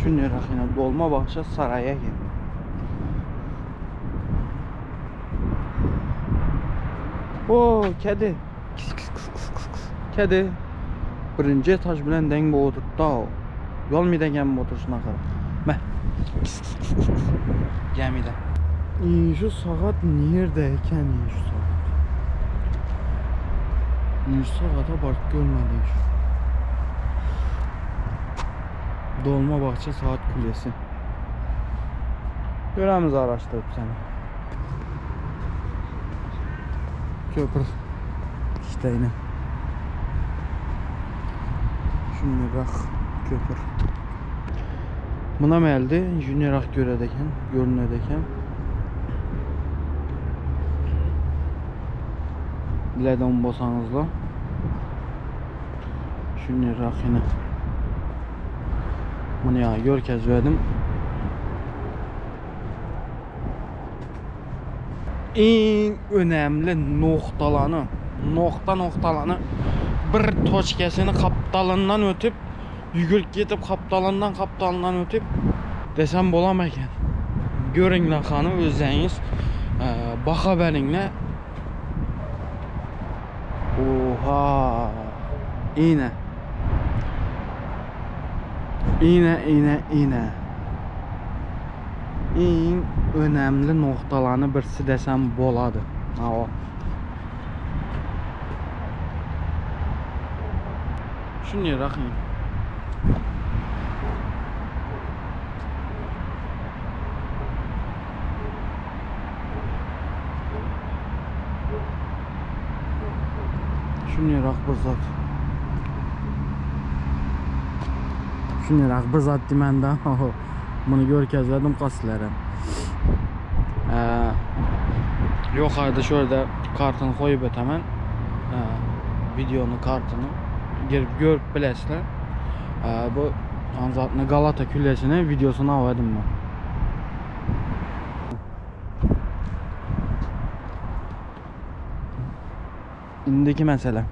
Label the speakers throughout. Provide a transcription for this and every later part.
Speaker 1: Şunýerak ýene Dolmabahçe saraýy eken. O, kedi. Kis kis kis kis kis kis. Kedi. Birinji etaj bilen deň bolup oturtdy. Ýolmyda gem bu oturşyna gara. Meh. Kis kis kis kis kis. Gemide. Şu sagat nirde eken şu sagat? Şu sagata baryp görmeli şu. Dolmabahçe saat kulesi. Göremiz araştırıp seni. Köprü. İşte yine. Şimdi bak köprü. Buna geldi. Junior görədəkən, görünədəkən. Bilədən bolsanızla. Şunýerak ýene. Muny ýa görkezmedim. Iň önemli noktalany, nokta noktalany bir toçkesini kapdalyndan ötüp, ýügürip gidip kapdalyndan kapdalyndan ötüp desem bolam eken. Görüňler hany özüňiz baha beriňler. Oha. Ine. Ine ine ine. Iň önemli noktalany birsi desem bolady. Hawa. Şu nere Şunýerak bir zat. Şunýerak bir zat diýmän-de, muny görkezmedim kassilere. Ýokarda şu ýerde kartyny goýup ötemen. Videonyň kartyny girip görüp bilesizler. Bu Anzatny Galata külesini videosyny awadym ben. Indiki mesele.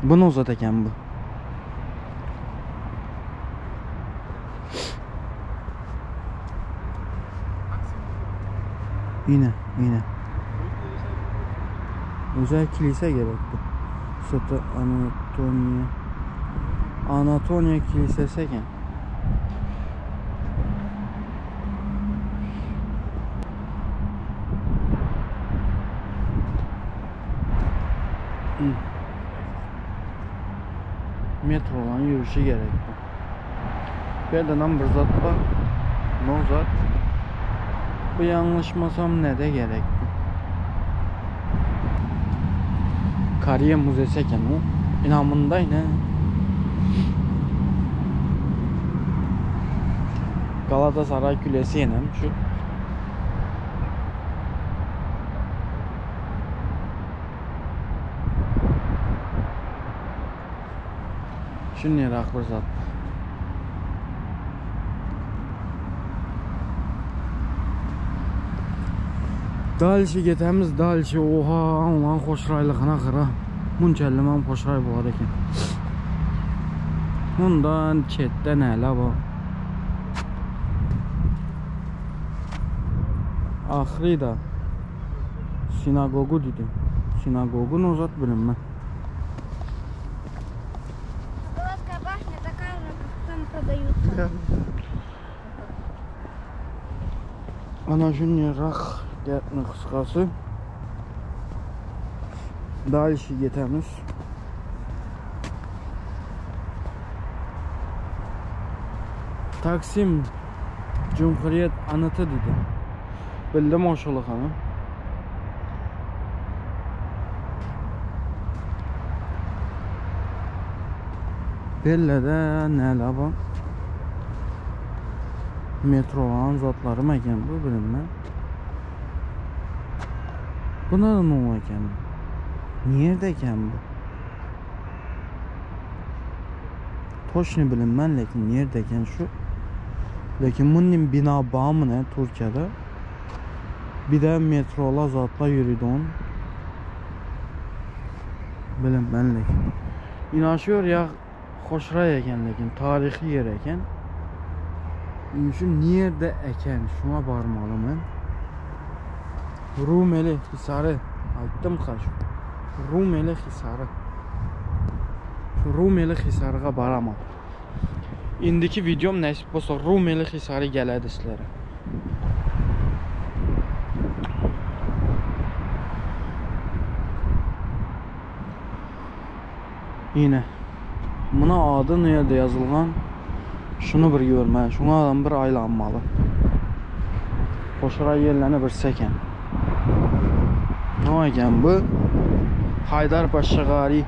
Speaker 1: Bunu uzat eken bu. Yine, yine. Özel kilise gerek bu. Sota Anatolia. Anatolia Kilisesi eken. Metro olan yürüyüşü gerek bu. Bir bir zat var. Ne zat? Bu yanlışmasam ne de gerek bu. Kariye Müzesi eken o. İnamında yine. Galatasaray Kulesi yine şu. Şunýerak bir zat. Дальше ketamiz, дальше. Oha, ulan hoşraylygyna gara. Munçallimam hoşray bolar eken. Mundan çetde näle bu? Ahri da sinagogu dedim. Sinagogu uzat bilinme.
Speaker 2: Галатская башня такая же, как там продаются.
Speaker 1: Ana şunýerak gepni kysgasy. Дальше ketamiz. Taksim Cumhuriyet Anıtı dedi. Bildim oşulygyny. Bellede näle bu? Metro zatlary mı eken bu bilinme. Bu ne ne eken? Nerede eken bu? Toşni bilinmen lekin nerede eken şu? Lekin bunun bina bağ mı ne Türkiye'de? Bir de metrola zatla yürüdü on. Bilinmen lekin. İnaşıyor ya hoşray eken lekin tarihi yer eken. Şu nirede eken? Şuna barmaly men. Rumeli Hisarı. Aýtdym ka şu. Rumeli Hisarı. Şu Rumeli Hisarıga baraman. Indiki videom nesip bolsa Rumeli Hisarı geledi sizlere. Yine. Buna adı nerede yazılgan? Şunu bir görme. Şuna adam bir aylanmalı. Hoşura yerlerini bir seken. Ne eken bu? Haydarpaşa Gari.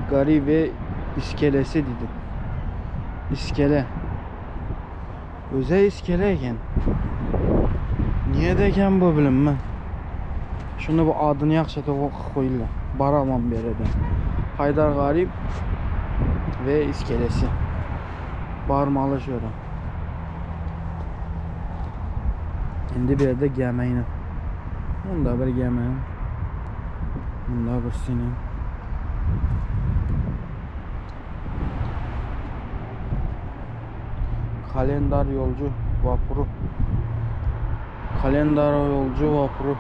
Speaker 1: Gari ve iskelesi dedi. İskele. Öze iskele eken. Niye deken bu bilinme. Şunu bu adını yaxşı koyurlar. Baramam bir yerden. Haydar Garip ve iskelesi. Barmalı şöyle. Indi bir yerde gəməyinə. Bunda bir gəmə. Bunda bir sinin. Kalendar yolcu vapuru. Kalendar yolcu vapuru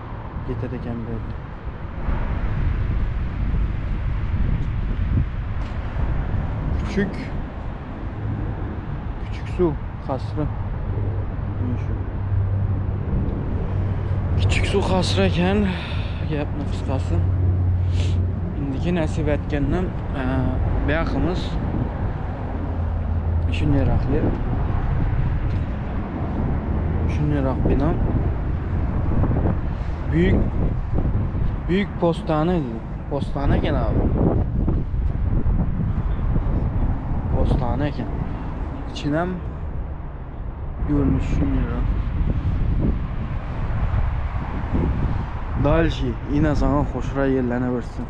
Speaker 1: getireken bir yerde. Küçük Küçük su kasrı. Şu. Küçük su kasrı eken gapni qisqasi. Indiki nasib etgandan buyog'imiz shundayroq yer. Shundayroq bino. Büyük Büyük postane dedi. Postane eken abi. Postane eken. İçinem görünüş shundayroq. Дальше yine sana hoşra yerlerine versin.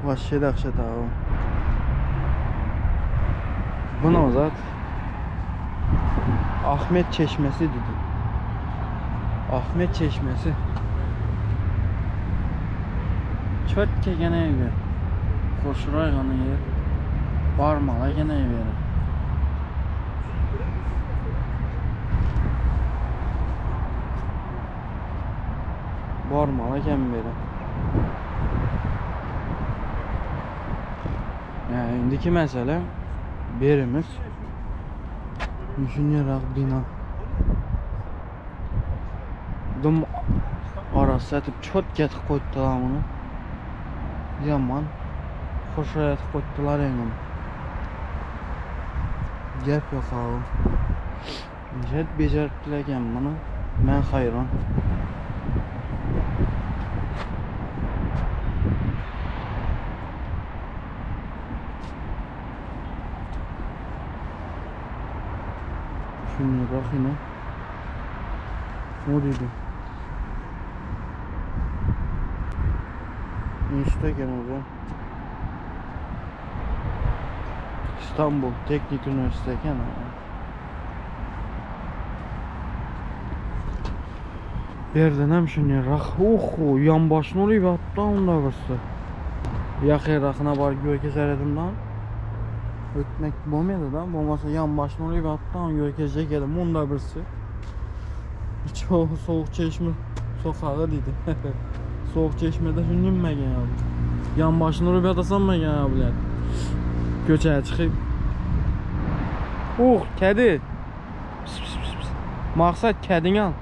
Speaker 1: Vahşi dahşet abi. Bu ne o zat? Ahmet Çeşmesi dedi. Ahmet Çeşmesi. Çöt gene evi. Hoşra gene yer. Barmala gene evi. Barmalı ekan beri. Yani indiki mesele birimiz shunday bino. Dum arası etip çot getip koydular bunu. Yaman hoşa etip koydular yani. Gap yok abi. Jet beceripdiler ekan bunu. Men hayron. Şimdi bak yine. Ne dedi? İşte gene bu. İstanbul Teknik Üniversitesi gene. Bir yerden hem şunu rak. Oho, yan başını oluyor hatta onda birisi. Yakın rakına var gölge seyredim lan. Ötmek bolmadı da. Bolmasa yan başını oluyor hatta gölge edim. Onda birisi. Çoğu soğuk çeşme sokağı dedi. Soğuk çeşmede şunu inmegen ya. Yan başını urib yatasan ya bilet. Köçəyə çıxıb. Oh, kedi. Pis, pis, pis, pis. Maksat kedini al.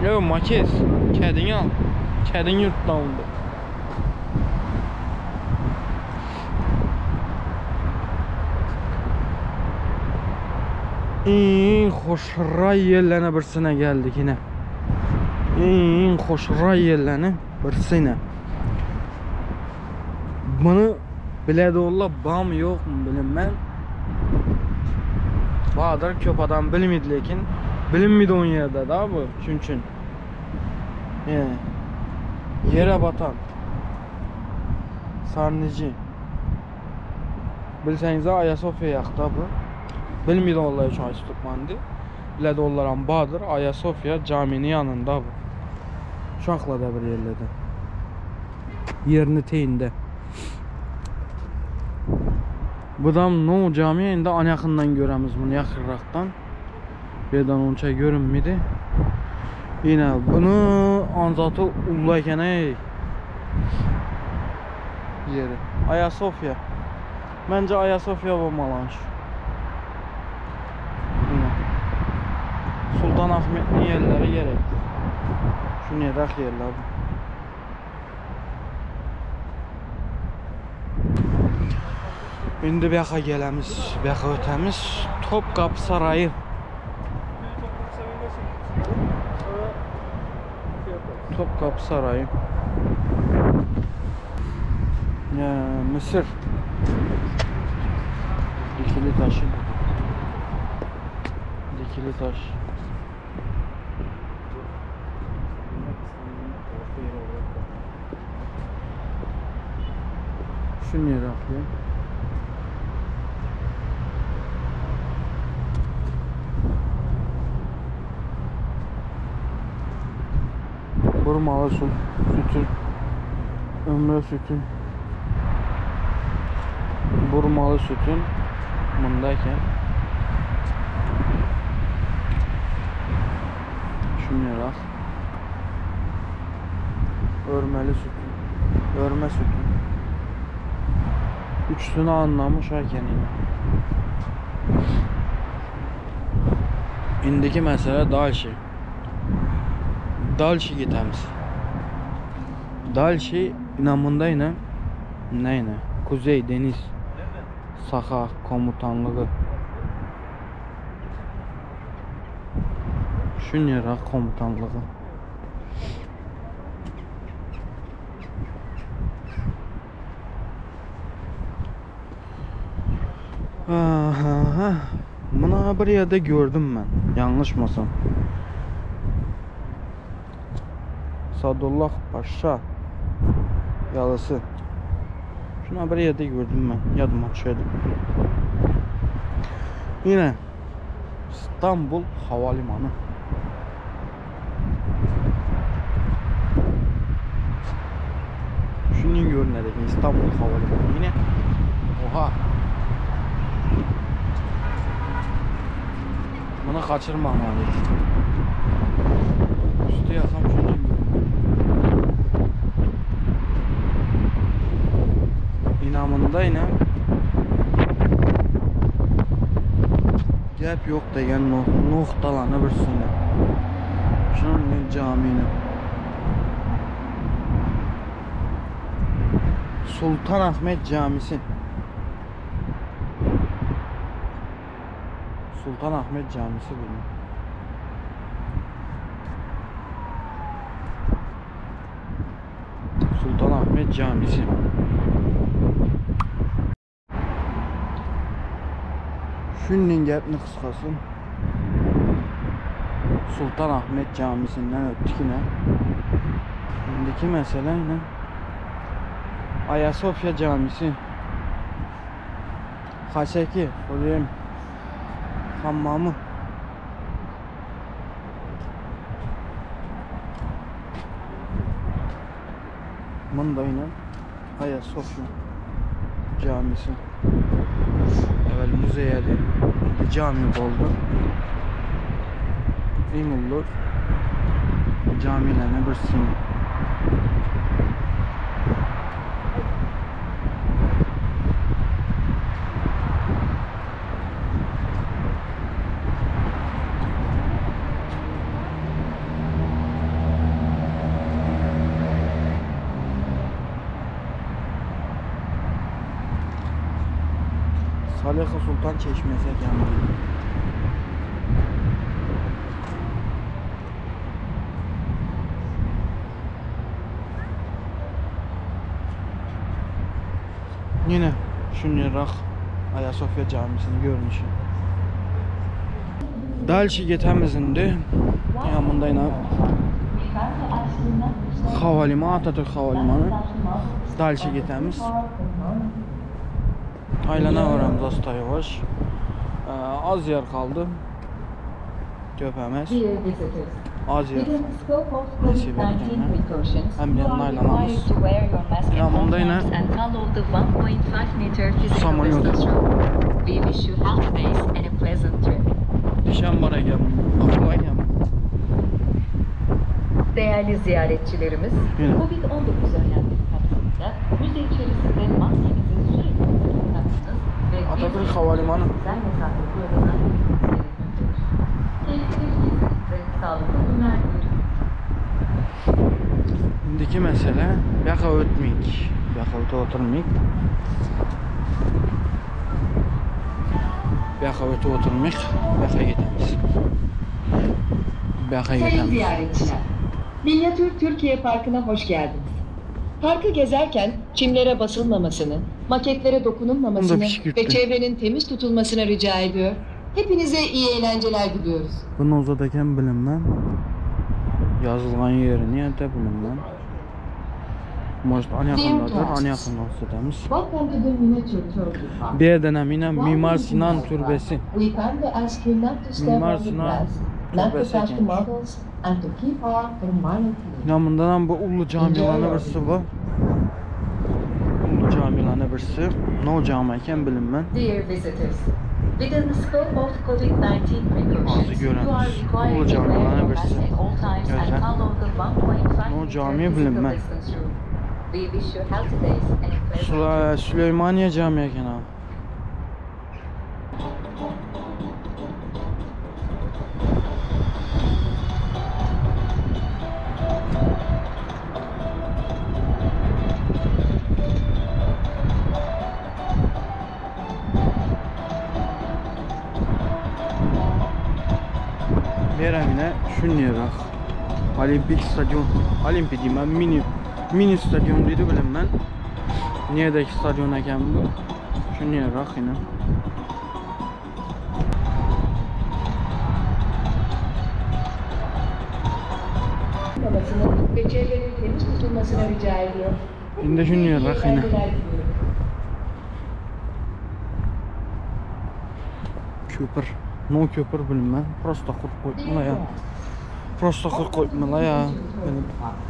Speaker 1: Yo, makes. Kedini al. Kedin yurtdan oldu. En hoşray yerlerine birisine geldik yine. En hoşray yerlerine birisine. Bunu biledi olla bam yok mu bilinmem. Bahadır köp adam bilmedi lekin bilinmedi on yerde da bu çünkü. Yere batan Sarnıcı. Bilseniz Ayasofya yaxda bu. Bilmedi onlar üçün ayı tutmandı. Bilədi onların Bahadır Ayasofya caminin yanında bu. Uşaqla da bir yerlərdə. Yerini teyində. Budam no cami endi an göremiz bunu yakınraktan. Birden onça görünmedi. Yine bunu anzatı ulu eken ey. Yeri. Ayasofya. Bence Ayasofya olmalı. Yine. Sultanahmet'in yerleri gerek. Şu nerak yerler bu. İndi bu yoqa gəlemiz, bu yoqa ötəmiz. Topkapı Sarayı. Topkapı Sarayı. Ya, Mısır. Dikili taşı. Dikili taş. Şu niye rahlıyor? Burmalı sütün. Ömrə sütün. Burmalı sütün bundayken. Şunyarak. Örmeli sütün. Örme sütün. Üçünü anlamış erken yine. İndiki məsələ dalşi. Dalşi gitəmiz. Dalşi inamında yine ne yine? Kuzey Deniz Saha Komutanlığı. Şunyarak komutanlığı. Aha, bunu bir yerde gördüm ben. Yanlışmasam. Sadullah Paşa yalısı. Şuna bir yerde gördüm ben. Yadıma düşerdi. Yine İstanbul Havalimanı. Şunun görünədir İstanbul Havalimanı. Yine oha. Bunu kaçırmamalıyız. Üstü yakam şunun görünür. İnamında yine Gap yox degan noxtalanı bir sünə. Şunun camini. Sultanahmet Camisi. Sultanahmet Camisi bu. Sultanahmet Camisi. Şunun gapni qisqasi Sultanahmet Camisinden ötdük yine. İndiki məsələ yine Ayasofya Camisi. Haseki, Hürrem Hammamı. Bunda yine Ayasofya Camisi. Evvel müzeyedi, indi cami oldu. İmullu camilerine bir sini. Salih Sultan Çeşmesi ekan bu. Yine şunyarak Ayasofya Camisi'nin görünüşü. Dalşi getemiz indi. Yanında yine Havalimanı, Atatürk Havalimanı. Dalşi getemiz. Aylana öğrenimiz asta yavaş. Az yer kaldı. Köp emas. Aziýa
Speaker 3: Within the scope of
Speaker 1: nesip
Speaker 3: COVID-19
Speaker 1: edende
Speaker 3: precautions,
Speaker 1: hem
Speaker 3: you
Speaker 1: ýerine
Speaker 3: are
Speaker 1: aýlanamyz.
Speaker 3: required to wear your mask
Speaker 1: Ýa
Speaker 3: at all
Speaker 1: munda ýene
Speaker 3: times and follow the 1.5 meter physical
Speaker 1: Samolýot.
Speaker 3: distance rule. We wish you healthy days and a pleasant trip.
Speaker 1: Dişem bar eken, akula eken.
Speaker 3: Değerli ziyaretçilerimiz,
Speaker 1: Yine.
Speaker 3: COVID-19 önlemleri kapsamında müze içerisinde maskenizi sürekli olarak takmanız ve
Speaker 1: Atatürk
Speaker 3: bir
Speaker 1: Havalimanı.
Speaker 3: Güzel mesafe kuralına uymamız gerekmektedir. Keyifli bir gezi ve sağlıklı günler dileriz.
Speaker 1: Indiki mesele buyoqqa o'tmik. Buyoqqa o'tib o'tirmik. Buyoqqa o'tib o'tirmik. Buyoqqa ketamiz. Buyoqqa
Speaker 4: Sayın
Speaker 1: ketamiz.
Speaker 4: ziyaretçiler, Minyatür Türkiye Parkı'na hoş geldiniz. Parkı gezerken çimlere basılmamasını, maketlere dokunulmamasını
Speaker 1: Bunda pişik
Speaker 4: ve
Speaker 1: yuttu.
Speaker 4: çevrenin temiz tutulmasını rica ediyor. Hepinize iyi eğlenceler diliyoruz.
Speaker 1: Bu Nozat ekan bilinmem. Yozilgan yerini yerda bilinmem. Может, an yaqindadir, an yaqinda o'tamiz.
Speaker 4: Welcome to the Miniature Turkey Park.
Speaker 1: Bu yerdan ham yine
Speaker 4: While
Speaker 1: Mimar
Speaker 4: visiting
Speaker 1: Sinan
Speaker 4: our park,
Speaker 1: türbesi.
Speaker 4: We kindly ask you not to step
Speaker 1: Mimar
Speaker 4: on the
Speaker 1: Sinan
Speaker 4: grass, not to
Speaker 1: türbesi
Speaker 4: touch the
Speaker 1: ekan.
Speaker 4: models, and to keep our environment clean.
Speaker 1: Ya bundan ham bu ulu camilarning birisi bu. Ulu camilarning birisi. No cami ekan bilinmem.
Speaker 3: Dear visitors, within the scope of COVID-19 precautions,
Speaker 1: Ağzı
Speaker 3: you are
Speaker 1: göremiz.
Speaker 3: required
Speaker 1: Ulu
Speaker 3: to wear
Speaker 1: camilarning
Speaker 3: your mask
Speaker 1: birisi.
Speaker 3: at all times and
Speaker 1: Güzel.
Speaker 3: follow the 1.5
Speaker 1: No
Speaker 3: meter
Speaker 1: cami
Speaker 3: physical
Speaker 1: bilinmez.
Speaker 3: distance rule. We wish you healthy days and a pleasant
Speaker 1: Sula Süleymaniye Camii ekan ha. Beremine shuniyroq. Olimpik stadion. Olimpik deyman, mini mini stadion deydi bilinman. Nerdagi stadion ekan bu? Shuniyroq yine.
Speaker 4: Tutulmamasını ve çevrenin temiz tutulmasını rica ediyor.
Speaker 1: Endi
Speaker 4: Hepinize iyi
Speaker 1: shuniyroq yine.
Speaker 4: eğlenceler diliyorum.
Speaker 1: Ko'pir. No ko'pir bilinman. Prosta qurib qo'yibmilar ya. Prosta qurib qo'yibmilar ya.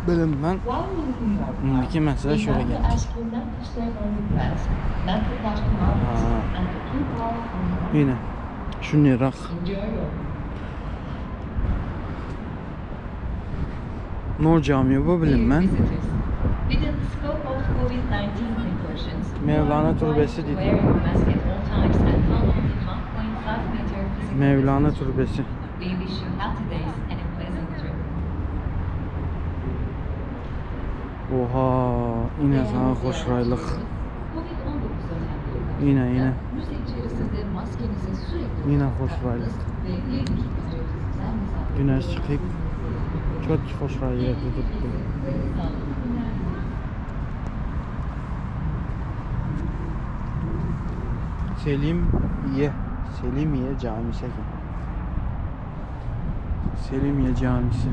Speaker 1: Bilinman.
Speaker 4: While visiting our park,
Speaker 1: Indiki masala
Speaker 4: we
Speaker 1: shu
Speaker 4: kindly
Speaker 1: ekan.
Speaker 4: ask you not to step on the grass, not to touch the models,
Speaker 1: Ha.
Speaker 4: and to keep our environment
Speaker 1: Yine shuniyroq.
Speaker 4: Enjoy your
Speaker 1: No cami bu
Speaker 3: Dear
Speaker 1: bilinman.
Speaker 3: visitors, within the scope of COVID-19 precautions, you are
Speaker 1: Mevlana
Speaker 3: required
Speaker 1: türbesi
Speaker 3: to
Speaker 1: deydi.
Speaker 3: wear your mask at all times and follow the 1.5 meter physical
Speaker 1: Mevlana
Speaker 3: distance rule.
Speaker 1: türbesi.
Speaker 3: We wish you healthy days and a pleasant trip.
Speaker 1: Oha, yine
Speaker 3: Değerli
Speaker 1: sana xoşraylık.
Speaker 3: ziyaretçilerimiz, COVID-19 önlemleri kapsamında
Speaker 1: Yine, yine.
Speaker 3: Müze içerisinde maskenizi sürekli
Speaker 1: Yine
Speaker 3: olarak
Speaker 1: xoşraylık.
Speaker 3: takmanız ve 1,5 metre fiziksel mesafe
Speaker 1: Güneş
Speaker 3: kuralına
Speaker 1: chiqib,
Speaker 3: uymanız gerekmektedir.
Speaker 1: Çok xoşray yerda
Speaker 3: Keyifli bir
Speaker 1: turibdi.
Speaker 3: gezi ve sağlıklı günler dileriz.
Speaker 1: Selimiye. Selimiye Camisi ekan. Selimiye Camisi.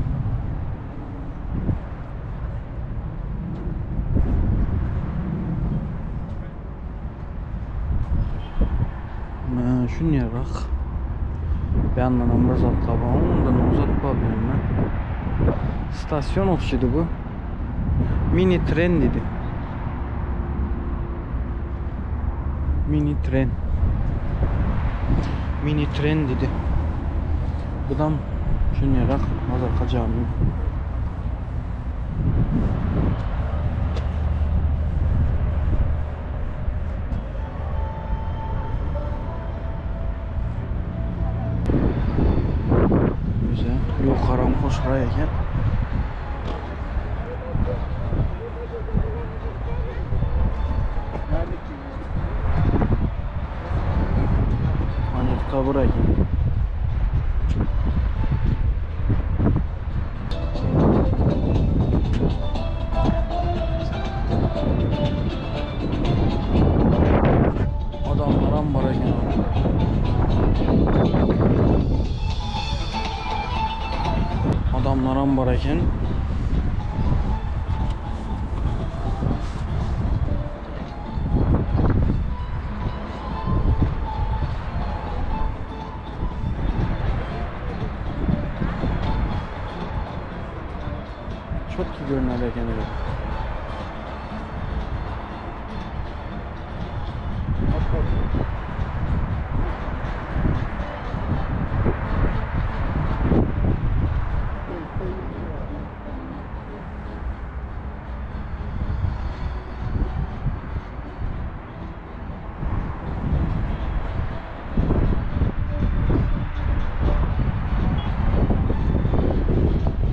Speaker 1: Mana shuniyroq. Bu yandan ham bir zotlar bor, undan ham zot bor bilmayman. Stasyon o'xshaydi bu. Mini tren dedi. Mini tren. Mini tren dedi. Budam shuniyroq Mazarqa jami. O'zi yuqori xo'shroy ekan. Anıtkabir ekan. Odamlar ham bor ekan. Odamlar ham bor ekan. görünýär eken.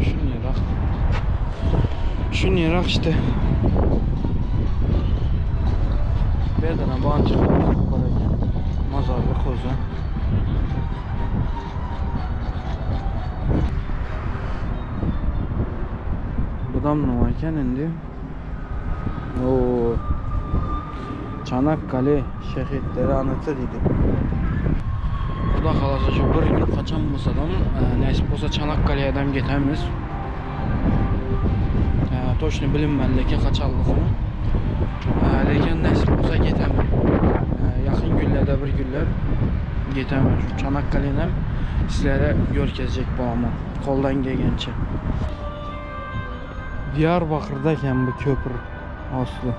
Speaker 1: Şunýarak. Şunýarak işte. Bedene bançık bar eken. Mazarlyk özü. Budam nima ekan endi? Oo. Çanakkale şehitleri anıtı diýdi. Xudo xolasa shu bir kun qachon bo'lsa ham, nasib bo'lsa Çanakkale'ye ketamiz. Точно bilinmadi lekin qachonligini. Lekin nasib bo'lsa ketaman. Yaqin kunlarda bir kunlar ketaman. Shu Çanakkale'ni ham sizlarga ko'rgazjak bo'laman qo'ldan kelgancha. Diyarbakır'da ekan bu köpür aslı.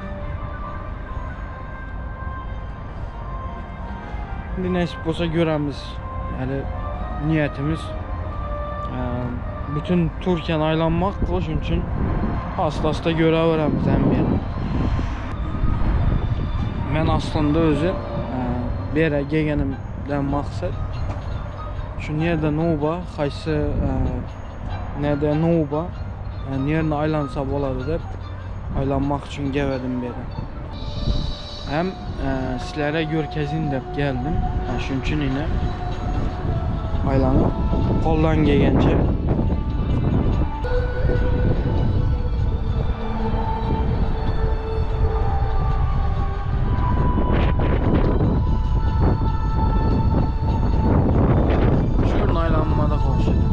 Speaker 1: Endi nasib bo'lsa ko'ramiz. Hali niyatimiz bütün Türkiyeni aylanmaq, shuning uchun asta-asta ko'raveramiz hamma yerni. Men aslında o'zi bu yerga kelganimdan maqsad shu yerda nima bor, qaysi nerda nima bor, yerni aylansa bo'ladi deb aylanmoq uchun keldim bu yerga. Ham sizlarga ko'rkazin deb keldim. Shuning uchun yine aylanib qo'ldan kelgancha. Şurada aylanmada qo'shildi.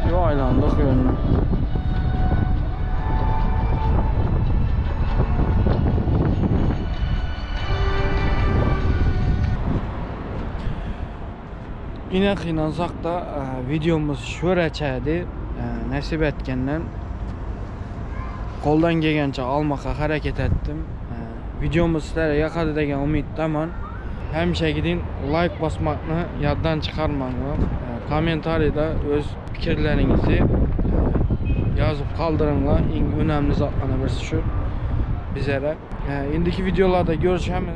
Speaker 1: Yo aylandık yönüne. Yine qıynansak da videomuz şöreçədi. Nasip etgenden qo'ldan kelgancha almoqqa harakat etdim. Videomuz sizlarga yoqadi degan umiddaman. Həmişəgidin like basmaqni yaddan chiqarmanglar. Kommentariyada o'z fikrlaringizni yazıp kaldırыңlar. Eng önemli zatlardan birisi şu bizlere. Indiki videolarda görüşemiz.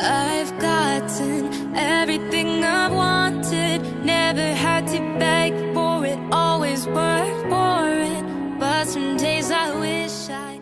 Speaker 5: I've gotten everything I've wanted, never had to beg for it, always worked for it. But some days I wish I